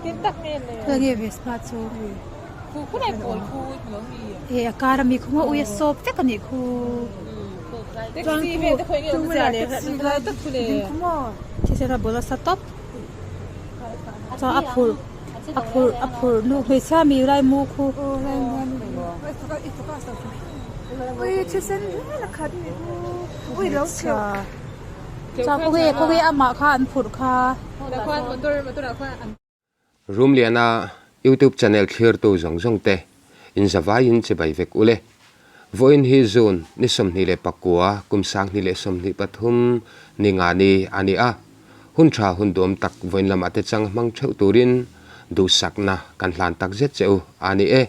Khawi nge Vespa chu eh a car ami khu maw ui a sawp vek a nih khu thisen a bul a sa tawp chuan a phurh a phurh a phurh nu hmeichhia mi lai mu khu. Chuan khawnge khawnge amah kha an phurh kha. Rumliana YouTube channel thlirtu zawng zawng te in zavaiin chibai vek ule. Vawiin hi June ni 24 kum 2023 ni nga ni a ni a. Hun tha hun duam tak vawiin lamah te chang hmang theuh turin duhsakna kan hlan tak zet che u a ni e.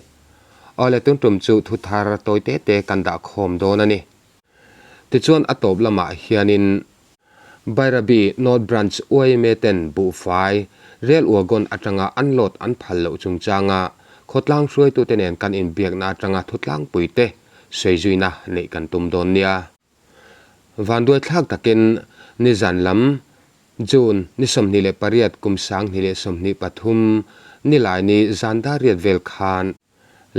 Awle tun tum chu thu thar tawi te te kan dah khawm dawn a ni. Tichuan a tawp lamah hianin Bairabi North Branch yma ten buhfai rel wagon atanga an load an phal loh chungchanga khawtlang hruaitute nen kan inbiakna atanga thutlangpuite sawizuina neih kan tum dawn nia. Vanduaithlak takin nizan lam June ni 28 kum 2023 Nilaini zan dar riat vel khan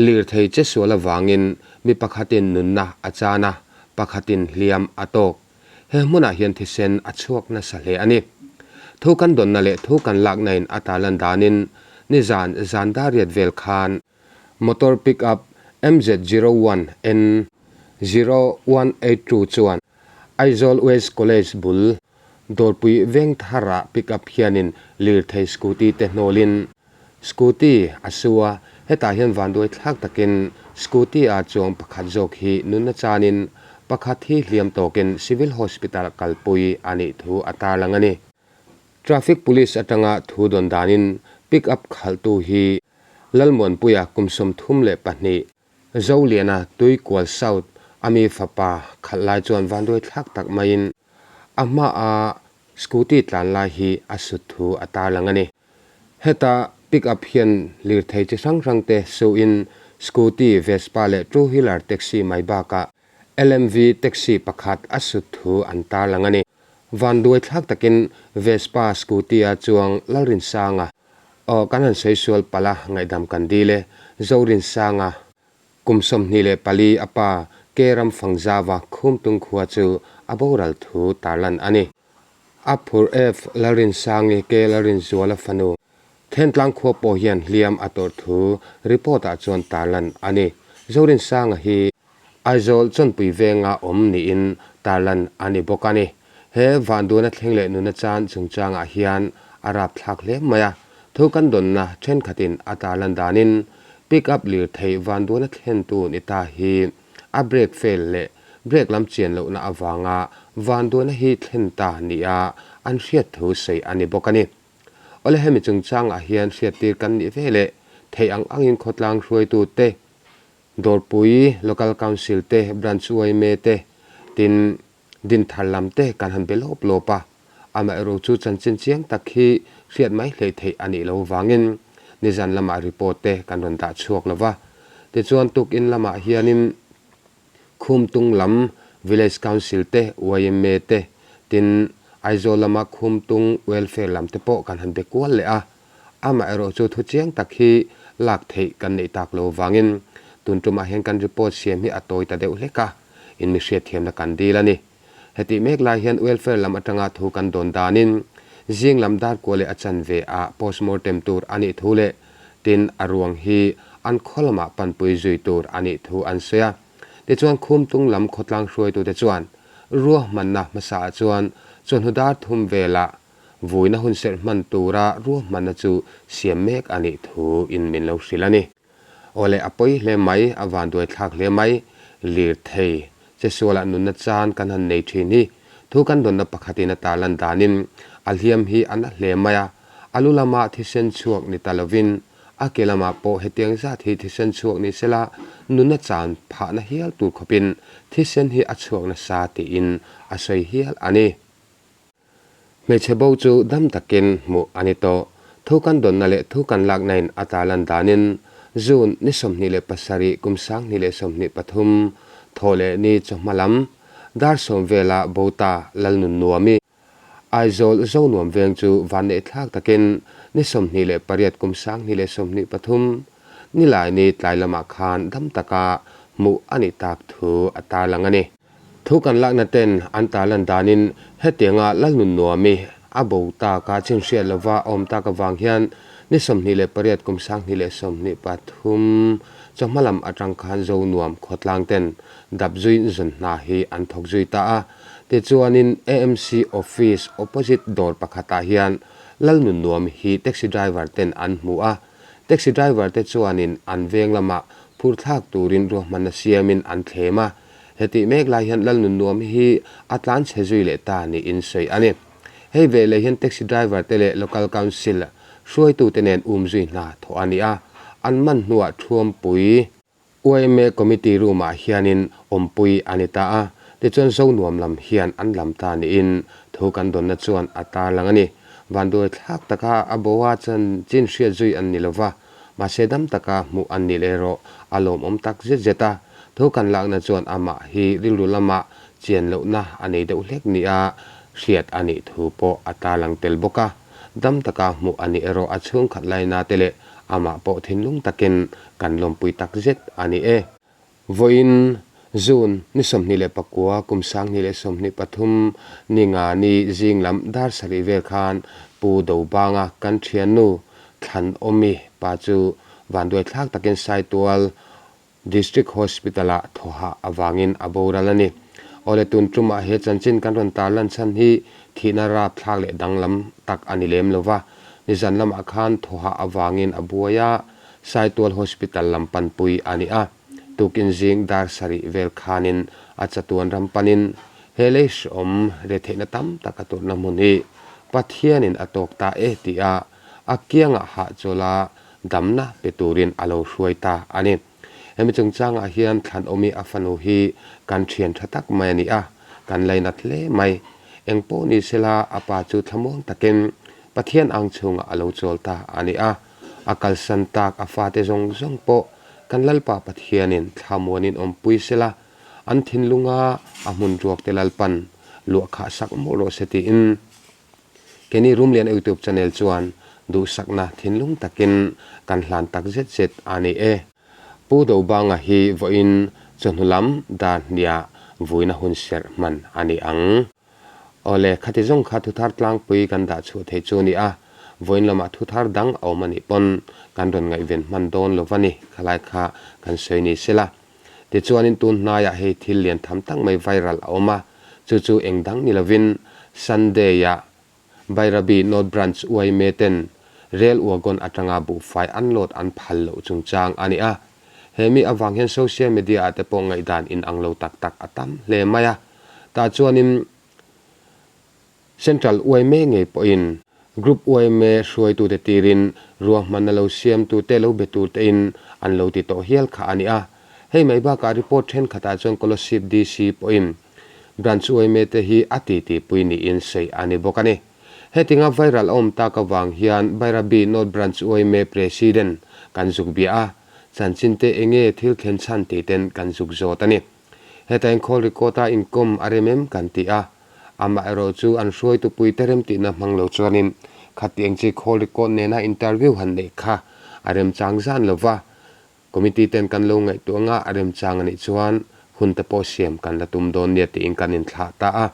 Lirthei che sual avangin mi pakhatin nunna a chan a, pakhatin hliam a tawk. He hmunah hian thisen a chhuak nasa hle a ni. Thu kan dawnna leh thu kan lakna in a tarlan danin nizan zan dar riat vel khan motor pick up MZ 01 N 0182 chuan Aizawl West College bul Dawrpui Vengthara pick up hianin lirthei scooty te hnawlin Scooty a su a, hetah hian vanduai thlak takin scooty a chuang pakhat zawk hi nunna chanin pakhat hi hliam tawkin Civil Hospital kalpui a nih thu a tarlang a ni. Traffic Police atanga thu dawn danin pick up khalhtu hi Lalmuanpuia kum 32, Zoliana Tuikual South a mi fapa khalh lai chuan vanduai thlak tak maiin a hmaa scooty tlan lai hi a sut thu a tarlang a ni. Heta pick up hian lirthei chi hrang hrang te suin scooty, Vespa leh two wheeler taxi mai bakah LMV taxi pakhat a sut thu an tarlang a ni. Vanduai thlak takin Vespa scooty a chuang Lalrinsanga aw kan han sawi sual palh a ngaihdam kan dil e, Zorinsanga kum 24 a pa Ke Ramfangzava Khumtung khua chu a boral thu tarlan a ni. A phur F Lalrinsangi ke Lalrinzuala fanu Thentlang khua pawh hian hliam a tawrh thu report ah chuan tarlan a ni. Zorinsanga hi Aizawl Chawnpui venga awm niin tarlan a ni bawk a ni. He vanduana thleng leh nuna chan chungchangah hian a rapthlak hle mai a, thu kan dawnna thenkhatin a tarlan danin pick up lirthei vanduana thlentu ni ta hi a brake fail leh Brake lam chian lohna avanga vanduaina hi thlen ta nia an hriat thu sawi a ni bawk a ni. Awle hemi chungchangah hian hriattir kan nih ve leh theih ang angin khawtlang hruaitu te, Dawrpui Local Council te, Branch yma te, tin Dinthar lam te kan han be lawp lawp a. Amaherawh chu chanchin chiang tak hi hriat mai hleih theih a nih loh vangin nizan lamah report te kan rawn dah chhuak lo va. Tichuan tukin lamah hianin Khumtung lam Village Council te, yma te, tin Aizawl lama Khumtung Welfare lam te pawh kan han be kual leh a. Amaherawh chu thu chiang tak hi lak theih kan neih tak lo vangin tun tumah hian kan report siam hi a tawi ta deuh hlek a, in mi hriatthiamna kan dil a ni. Hetih mek lai hian Welfare lam atanga thu kan dawn danin zing lam dar kua leh a chanve ah postmortem tur a nih thu leh Tin, a ruang hi an khaw lamah panpui zui tur a nih thu an sawi a. Tichuan Khumtung lam khawtlang hruaitute chuan ruahmanna hmasaah chuan chawhnu dar thum velah vuina hunserh hman tura ruahmanna chu siam mek a nih thu in min lo hrilh a ni. Awle a pawi hle mai, a vanduai thlak hle mai, lirthei che sualah nunna chan kan han nei thin hi thu kan dawnna pakhatin a tarlan danin a hliam hi a na hle mai a, A lu lama thisen chhuak ni ta lovin a ke lamah pawh hetiang zat hi thisen chhuak ni sela nuna chan phahna hial tur khawpin thisen hi a chhuak nasa tiin a sawi hial a ni. Hmeichhe bo chu dam takin hmuh a ni tawh. Thu kan dawnna leh thu kan lakna in a tarlan danin June ni 27 kum 2023 thawh leh ni chawhma lam dar 10 vela bo ta Lalnunnuami Aizawl Zonuam veng chu van neih thlak takin ni 28 kum 2023 Nilaini tlai lamah khan dam taka hmuh a nih tak thu a tarlang a ni. Thu kan lakna ten an tarlan danin hetianga Lalnunnuami a bo taka chinhriat lova a awm tak avang hian ni 28 kum 2023 chawhma lam atang khan Zonuam khawtlang ten dap zui zawn hna hi an thawk zui ta a. Tichuanin AMC office opposite dawr pakhatah hian Lalnunnuami hi taxi driver ten an hmu a. Taxi driver te chuanin an veng lamah phur thlak turin ruahmanna siamin an thlem a, hetih mek lai hian Lalnunnuam hi a tlan chhe zui leh ta niin sawi a ni. Hei veleh hian taxi driver te leh local council hruaitute nen umzui hna thawh a ni a, an man hnuah Thuampui, Yma Committee Room-ah hianin awmpui a ni ta a, tichuan Zonuam lam hian an lam ta niin thu kan dawnna chuan a tarlang a ni. Vanduai thlak taka a bo a chanchin hriat zui an ni lova, mahse dam taka hmuh an ni leh erawh a lawmawm tak zet zet a. Thu kan lakna chuan amah hi rilru lama chian lohna a nei deuh hlek nia hriat a nih thu pawh a tarlang tel bawk a. Dam taka hmuh a nih erawh a chhungkhat laina te leh Amah pawh thinlung takin kan lawmpui tak zet a ni e. Vawiin June ni 29 kum 2023 ni nga ni zing lam dar sarih vel khan Pu Dobanga kan thiannu Thlanawmi pa chu vanduaithlak takin Saitual District Hospital-ah thawhah avangin a boral a ni. Awle tun tumah he chanchin kan rawn tarlan chhan hi thihna rapthlak leh danglam tak a ni lem lo va, nizan lamah khan thawhah avangin a buai a, Saitual Hospital lam panpui a ni a. Tukin zing dar sarih vel khanin a chatuan ram panin he lei hreawm retheihna tam tak a turna hmun hi Pathianin a tawk ta e tih a a kiangah hahchawla damna pe turin a lo hruai ta a ni. Hemi chungchangah hian Thlanawmi a fanu hi kan thian tha tak mai a ni a, kan lainat hle mai. Eng pawh ni sela a pa chu thlamuang takin Pathian ang chhungah a lo chawl ta a ni a, a kalsan tak a fate zawng zawng pawh kan Lalpa Pathianin thlamuanin awmpui sela, an thinlunga a hmun ruakte Lalpan luahkhah sak mawlh rawh se tiin Keini Rumlian Youtube channel chuan duhsakna thinlung takin kan hlan tak zet zet a ni e. Pu Dobanga hi vawiin chawhnu lam dar hniah vuina hun serh hman a ni ang. Awle, khati zawng kha thuthar tlangpui kan dah chhuah thei chu a ni a, vawiin lamah thuthar dang a awm a nih pawn kan rawn ngaihven hman dawn lo va ni, khalai kha kan sawi ni sela. Tichuanin tun hnaiah hei thil lian tham tak mai viral a awm a, chu chu eng dang ni lovin Sunday-ah Bairabi North Branch yma ten Rail Wagon atanga buhfai an load an phal loh chungchang a ni a. He mi avang hian social media ah te pawh ngaihdan inang lo tak tak a tam hle mai a. Tah chuanin Central yma ngei pawhin Group yma hruaitute tirin ruahmanna lo siamtute lo be turtein an lo ti tawh hial kha a ni a. Hei mai bakah report thenkhatah chuan Kolasib DC pawhin Branch yma te hi a titipui niin sawi a ni bawk a ni. Hetinga viral a awm tak avang hian Bairabi North Branch yma President kan zuk bia a, chanchinte enge thil thlen chhan tih ten kan zuk zawt a ni. Heta inkhawl record a inkawm a rem em kan ti a, Amaherawh chu an hruaitupui te remtihna hmang lo chuanin khatiang chi khawl record nena interview han neih kha a remchang zan lo va, committee ten kan lo ngaihtuah anga a remchang a nih chuan hun te pawh siam kan la tum dawn nia tiin kan inthlah ta a.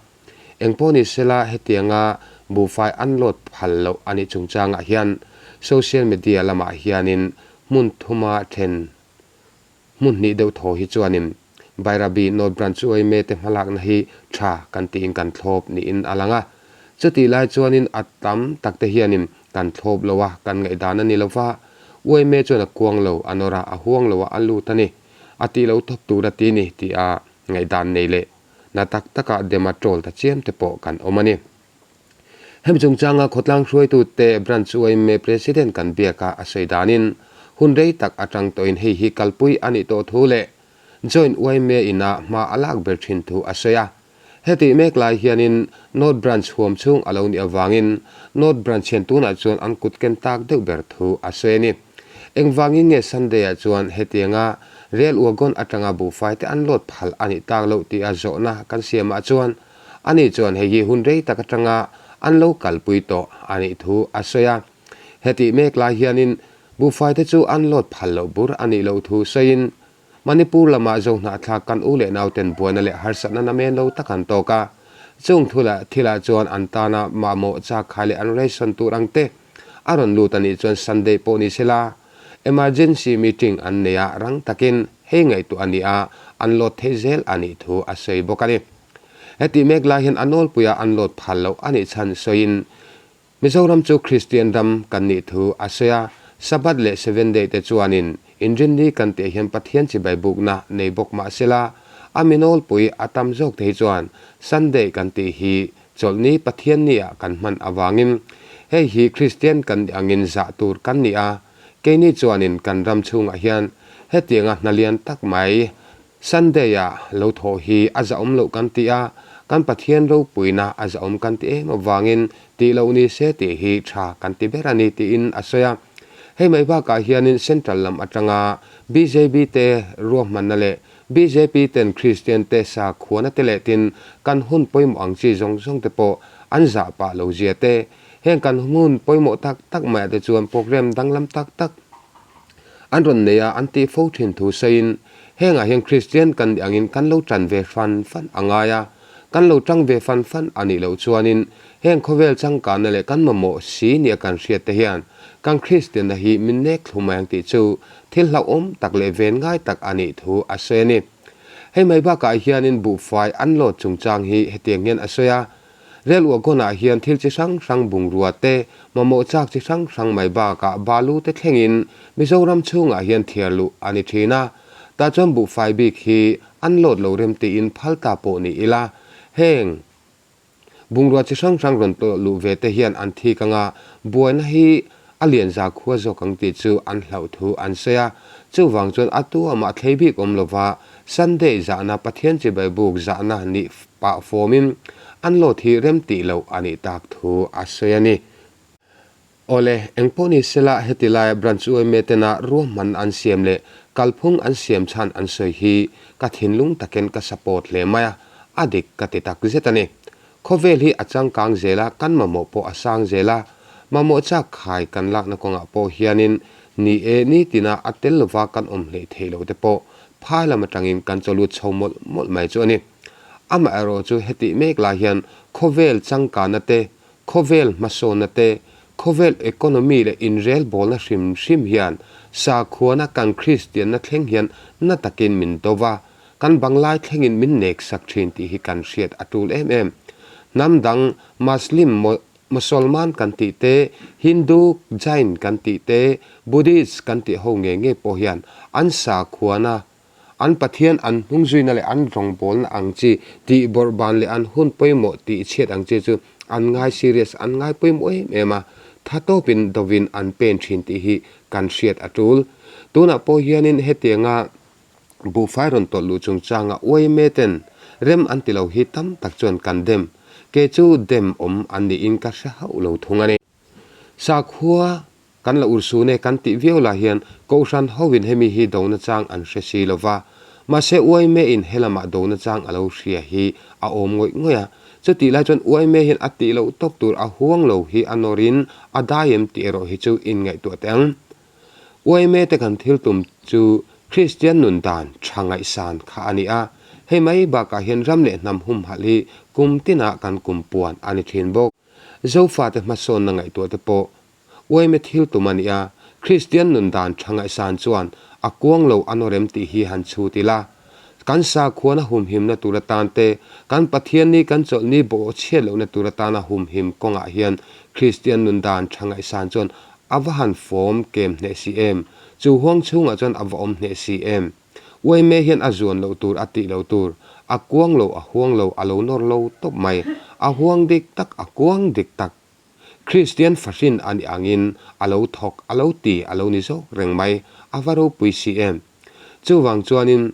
Engpawh ni sela hetianga buhfai unload phal loh a nih chungchangah hian social media lamah hianin hmun thuma then Hmun hnih deuh thaw hi chuanin Bairabi North Branch yma te hmalakna hi tha kan tiin kan thlawp niin a lang a. Chutih lai chuanin a tam tak te hianin kan thlawp lo a, kan ngaihdan a ni lo va, yma chuan a kuang lo, a nawr a, a huang lo a, a lut a ni. A tih lo tawp tur a ti ni tih a ngaihdan nei leh na tak taka dema troll ta chiam te pawh kan awm a ni. Hemi chungchanga khawtlang hruaitute Branch yma President kan biak a, a sawi danin hun rei tak atang tawhin hei hi kalpui a nih tawh thu leh Joint yma ina hma a lak ber thin thu a sawi a. Hetih mek lai hianin North Branch huam chhung a lo nih avangin North Branch hian tunah chuan an kut ken tak deuh ber thu a sawi a ni. Engvangin nge Sunday-ah chuan hetianga Rail Wagon atanga buhfai te an load phal a nih tak loh tih a zawhna kan siamah chuan Ani chuan hei hi hun rei tak atanga an lo kalpui tawh a nih thu a sawi a. Hetih mek lai hianin buhfai te chu an load phal loh bur a nih loh thu sawiin Manipur lamah Zohnahthlak kan u leh nauten buaina leh harsatna namen lo tak an tawk a. Chung thula thilah chuan an tana mamawh chak khai leh an ration tur ang te a rawn lut a nih chuan Sunday pawh ni sela emergency meeting an nei a, rang takin hei ngaihtuah a ni a, an load thei zel a nih thu a sawi bawk a ni. Hetih mek lai hian a nawlpuia an load phal loh a nih chhan sawiin Mizoram chu Kristian ram kan nih thu a sawi a, Sabbath leh Seven Day te chuanin inrinni kan tih hian Pathian chibai bukna nei bawk mah sela, a mi nawlpui a tam zawk te hi chuan Sunday kan tih hi chawlhni Pathian ni ah kan hman avangin hei hi Kristian kan nih angin zah tur kan ni a, keini chuanin kan ram chhungah hian hetianga hna lian tak mai Sunday-a lo thawh hi a zahawm loh kan ti a, kan Pathian ropuina a zahawm kan ti em avangin tih loh ni se tih hi tha kan ti ber a ni tiin a sawi a. Hei mai bakah hianin Central lam atanga bjp te ruahmanna leh bjp ten Kristian te sakhuana te leh tin kan hun pawimawh ang chi zawng zawng te pawh an zah pah lo zia te, heng kan hun pawimawh tak tak maiah te chuan program danglam tak tak An rawn nei a, an tih fo thin thu sawiin, Hengah hian Kristian kan nih angin kan lo tan ve fan fan a ngai a, kan lo tang ve fan fan a nih loh chuanin heng khawvel changkanna leh kan mamawh si nia kan hriat te hian kan Kristianna hi min nek thlu mai ang tih chu thil hlauhawm tak leh ven ngai tak a nih thu a sawi a ni. Hei mai bakah hianin buhfai an load chungchang hi hetiang hian a sawi a, Rel uagonah hian thil chi hrang hrang bungrua te, mamawh chak chi hrang hrang mai bakah balu te thlengin Mizoram chhungah hian thiar luh a ni thin a. Tah chuan buhfai bik hi an load lo rem tiin phal ta pawh ni ila, heng bungrua chi hrang hrang rawn tawlh luh ve te hian an thik anga buaina hi a lian za khua zawk ang tih chu an hlauh thu an sawi a. Chuvang chuan a tu amah thlei bik awm lova Sunday zahna Pathian chibai buk zahna nih pah fawmin an load hi rem tih loh a nih tak thu a sawi a ni. Awle, engpawh ni sela heti laia Branch UMA tena ruahman an siam leh kalphung an siam chhan an sawi hi ka thinlung takin ka support hle mai a, a dik ka ti tak zet a ni. Khawvel hi a changkang zel a, kan mamawh pawh a sang zel a, mamawh chak khai kan lakna kawngah pawh hianin ni e nitina a tel lova kan awm hleih theih loh te pawh phai lam atangin kan chawlut chho mawlh mawlh mai chu a ni. Amaherawh chu hetih mek lai hian khawvel changkanna te, khawvel hmasawnna te, khawvel economy leh inrelbawlna hrim hrim hian sakhuana kan Kristianna thleng hian na takin min do va, kan banglai thlengin min nek sak thin tih hi kan hriat a tul em em. Hnam dang Muslim, Mosolman kan tih te, Hindu, Jain kan tih te, Buddhist kan tih ho ngei ngei pawh hian an sakhuana An Pathian an hnungzuina leh an rawngbawlna ang chi, tih bawrhban leh an hun pawimawh tih chhiat ang chi chu an ngai serious, an ngai pawimawh em em a, tha tawpin dovin an pen thin tih hi kan hriat a tul. Tunah pawh hianin hetianga buhfai rawn tawlh luh chungchanga uaime ten rem an ti lo hi tam tak chuan kan dem, kei chu dem awm an niin ka hre hauh lo thung a ni. Sakhua kan la urhsun e kan tih viau lah hian Kohhran hoin hemi hi dona chang an hre si lo va, mahse uaime in helamah dona chang a lo hria hi a awm ngawih ngawih a. Chutih lai chuan uaime hian a tih loh tawp tur a huang lo hi a nawrin a dai em tih erawh hi chu inngaihtuah teh ang. Uaime te kan thil tum chu Kristian nun dan tha ngaihsan kha a ni a, hei mai bakah hian ram leh hnam humhalh hi kum tinah kan kum puan a ni thin bawk. Zofate hmasawnna ngaihtuah te pawh uaime thil tum a ni a, Kristian nun dan tha ngaihsan chuan a kuang lo a nawrem tih hi han chhut ila. Kan sakhuana humhimna tur atan te, kan Pathianni kan chawlhni bawh chhiat lohna tur atana humhim kawngah hian Kristian nun dan tha ngaihsan chuan a va han fawm kem hneh si em? Chu huang chhungah chuan a va awm hneh si em? Uaime hian a zuan loh tur a tih loh tur, a kuang lo a huang lo a lo nawr lo tawp mai, a huang dik tak a kuang dik tak. Kristian fahrin a nih angin a lo thawk a lo ti a lo ni zawk reng mai, a va ropui si em. Chuvang chuanin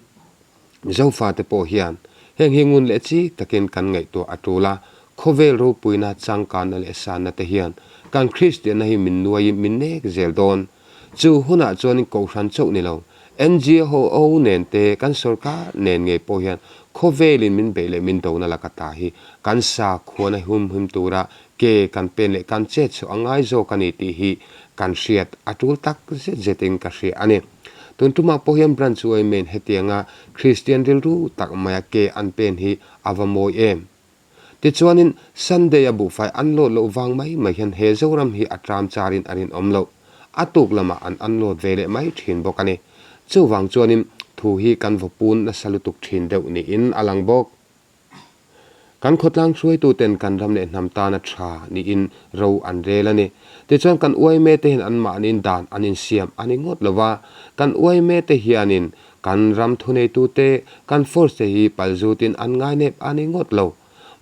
Zofate pawh hian heng hi ngun leh chik takin kan ngaihtuah a tul a, khawvel ropuina changkanna leh sanna te hian kan Kristianna hi min nuaiin min nek zel dawn. Chu hunah chuan Kohhran chauh ni lo, NGO nen te, kan sorkar nen ngei pawh hian khawvelin min beih leh min dona laka ta hi kan sakhuana humhim tura ke kan pen leh kan chet chhuah a ngai zawk a ni tih hi kan hriat a tul tak zet zetin ka hria a ni. Tun tumah pawh hian Branch Women hetianga Kristian rilru tak maia ke an pen hi a va mawi em? Tichuanin Sunday a buhfai an load loh vang mai mai hian he Zoram hi a tram charin a rinawm loh. A tuk lamah an unload ve leh mai thin bawk a ni. Chuvang chuanin thu hi kan vaw pun nasa lutuk thin deuh niin a lang bawk. Kan khawtlang hruaituten kan ram leh hnam tana tha niin ro an rel a ni. Tichuan kan uaime te hian anmahniin dan an insiam a ni ngawt lo va, kan uaime te hianin kan ram thuneitute, kan force te hi palzutin an ngainep a ni ngawt lo.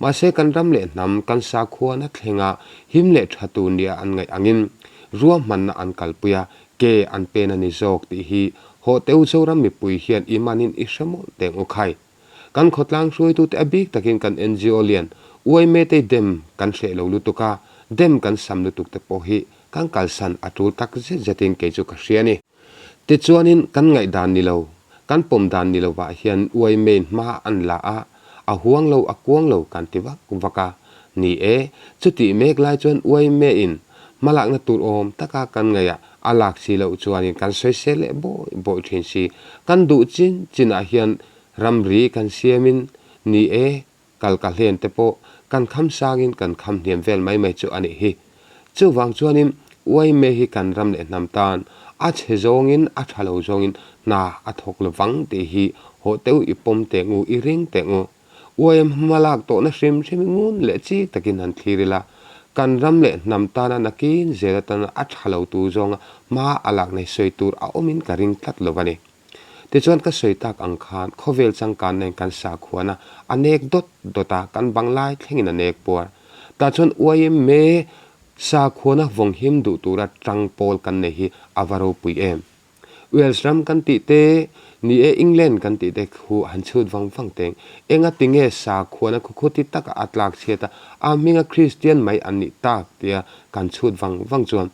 Mahse kan ram leh hnam, kan sakhuana thlenga him leh tha tur nia an ngaih angin ruahmanna an kalpui a, ke an pen a ni zawk tih hi hawhteu Zoram mipui hian i manin i hre mawlh teng u khai. Kan khawtlang hruaitute a bik takin kan ngo lian Uaimetei dem kan hreh lo lutuk a, dem kan sam lutuk te pawh hi kan kalsan a tul tak zet zetin kei chu ka hria a ni. Tichuanin kan ngaihdan ni lo, kan pawm dan ni lovah hian Uaimein hma an la a, a huang lo a kuang lo kan ti vak vak a. Ni e, chutih mek lai chuan Uaimein hmalakna tur awm taka kan ngaih a, A lak si loh chuanin kan sawisel leh bawi bawi thin si. Kan duh chin chinah hian ramri kan siamin ni e, kal ka hlen te pawh kan kham sangin kan kham hniam vel mai mai chu a nih hi. Chuvang chuanin uaime hi kan ram leh hnam tan a chhe zawngin a tha lo zawngin hna a thawk lovang tih hi hawh teuh i pawm teng u, i ring teng u. Uaim hma lak tawhna hrim hrim i ngun leh chi takin han thlir ila, kan ram leh hnam tana nakin zel atana a tha lo tur zawnga hma a lak nei sawi tur a awmin ka ring tlat lo a ni. Tichuan ka sawi tak ang khan khawvel changkanna in kan sakhuana a nek dawt dawt a, kan bang lai thlengin a nek puar. Tah chuan uaim me sakhuana vawnghim duh tura tang pawl kan nei hi a va ropui em. Wales ram kan tih te, ni e England kan tih te khu han chhut vang vang teng. Enga tinge sakhuana khu khuti taka a tlak chhiat a, a hminga Kristian mai an nih tak tia kan chhut vang vang chuan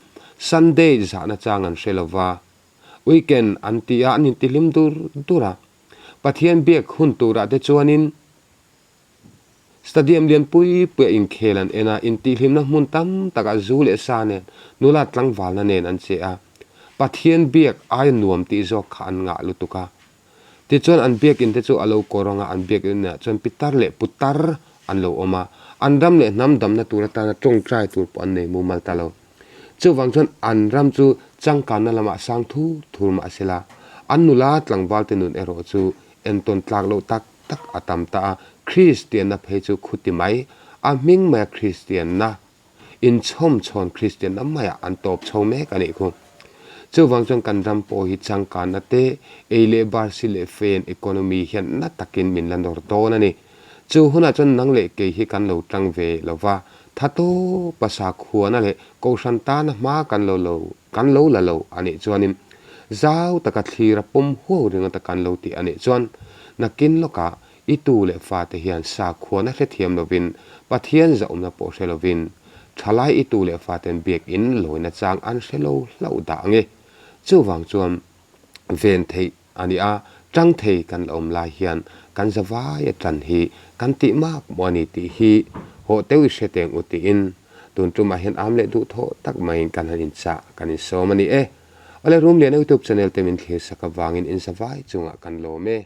Sunday zahna chang an hre lova, weekend an ti a, an intihlim dur dur a. Pathian biak hun turah te chuanin Stadium lian pui puia inkhel an en a, intihhlimna hmun tam takah zu leh sa nen, nula tlangvalna nen an che a. Pathian biak aia nuam tih zawk kha an ngah lutuk a. Tichuan an biakin te chu a lo kawr ang a, an biakin ah chuan pitar leh putar an lo awm a, an ram leh hnam damna tur atana tawngtai tur pawh an nei mumal ta lo. Chuvang chuan an ram chu changkanna lamah sang thur thur mah se la, an nula tlangvalte nun erawh chu entawn tlak loh tak tak a tam ta a, Kristianna phei chu khuti mai, a hming maia Kristianna, inchhawm chhawn Kristianna maiah an tawp chho mek a nih khu. Chuvang chuan kan ram pawh hi changkanna te, ei leh bar si leh fen economy hian na takin min la nawr dawn a ni. Chu hunah chuan nang leh kei hi kan lo tang ve lo va, tha tawpa sakhuana leh kohhran tana hma kan lo lo kan lo la lo a nih chuanin zau taka thlira pawm huau ringawta kan lo tih a nih chuan nakin lawkah i tu leh fate hian sakhuana hrethiam lovin Pathian zahawmna pawh hre lovin thalai i tu leh faten biakinn lawina chang an hre lo hlauh dah ang e. Chuvang chuan ven theih a ni a, tang thei kan la awm lai hian kan zavai a tan hi kan tih mak maw a ni tih hi hawh teuh i hre teng u tiin tun tumah hian am leh duh thawh tak maiin kan han inchah kan insawm a ni e. Awle Rumliana YouTube channel te min thlir sak avangin in zavai chungah kan lawm e.